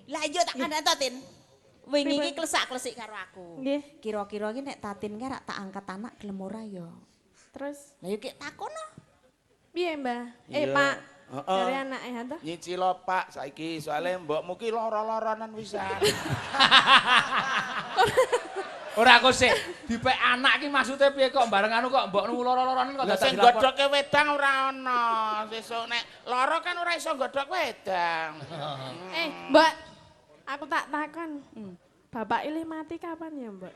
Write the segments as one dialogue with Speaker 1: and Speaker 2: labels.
Speaker 1: Lah iya tak kandhani to, Tin. Wingi iki klesak-klesik karo aku.
Speaker 2: Nggih.
Speaker 1: Kira-kira iki nek Tatin ki rak tak angkat anak gelem ora ya?
Speaker 2: Terus
Speaker 1: Lah yo ki takono.
Speaker 2: piye, Mbah? Eh,
Speaker 3: Iya.
Speaker 2: Pak.
Speaker 3: Heeh.
Speaker 2: Dari anake ha toh?
Speaker 3: Nyicil Pak saiki soalnya mbokmu ki lara-laranan wisan.
Speaker 4: Ora kok sik, dipek anak ki maksude piye kok bareng anu kok mbokmu lara-laranan kok
Speaker 3: Lah
Speaker 4: dadak
Speaker 3: sing
Speaker 4: dilapor.
Speaker 3: godhoke wedang ora ana. Sesuk nek lara kan ora iso godhok wedang.
Speaker 2: Eh, Mbak. Aku tak takon. Bapak ini mati kapan ya, Mbak?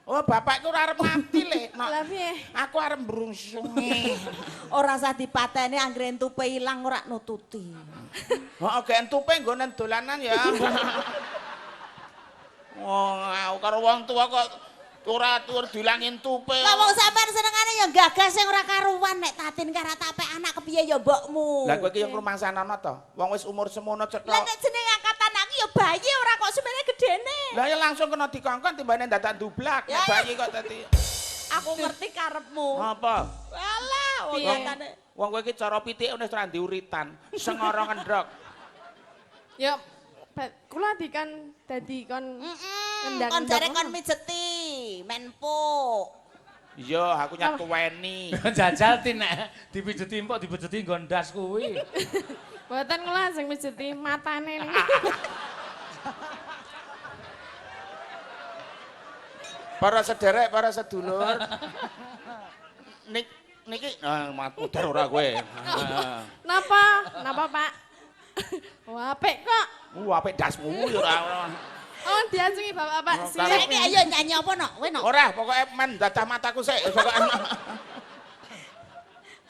Speaker 3: Oh, bapakku ora arep mati le. Nok.
Speaker 2: Lah piye?
Speaker 3: Aku arep mbrungsungi.
Speaker 1: Ora usah dipateni anggere entupe ilang ora nututi.
Speaker 3: Heeh, gek entupe nggonen dolanan ya. Wong aku karo wong tua kok ora tur dilangi entupe.
Speaker 1: Lah wong sampean senengane ya gagas sing ora karuan nek Tatin karo tapek anak kepiye ya mbokmu.
Speaker 3: Lah kowe iki yo ngrumangsanono to. Wong wis umur semono
Speaker 1: Lah
Speaker 3: cetha.
Speaker 1: nek jeneng angkat anak ki ya bayi ora kok semene gedene.
Speaker 3: Lah ya langsung kena dikongkon timbane dadak dublak.
Speaker 1: Ya,
Speaker 3: Nek bayi kok dadi
Speaker 1: Aku ngerti karepmu.
Speaker 3: apa?
Speaker 1: Walah wong
Speaker 2: Piye?
Speaker 1: nyatane.
Speaker 3: Wong kowe iki cara pitik wis ora uritan, sengoro ngendrok.
Speaker 2: Ya, kula dikan dadi kon
Speaker 1: Heeh. Kon jare kon mijeti, menpuk.
Speaker 3: Iya, aku nyatuweni.
Speaker 4: Jajal Tin nek dipijeti empuk dipijeti nggon ndas kuwi.
Speaker 2: Mboten kula sing mijeti matane niku.
Speaker 3: Para sederek, para sedulur. Nik niki ah mudar ora kowe.
Speaker 2: Napa? Napa, Pak? Wah, apik kok.
Speaker 3: Apik dasmu ya ora.
Speaker 2: Oh, diajungi bapak-bapak
Speaker 3: Oh,
Speaker 2: sih.
Speaker 1: Saiki ayo nyanyi apa nok? Kowe nok.
Speaker 3: Ora, pokoke men dadah mataku sik, pokoke.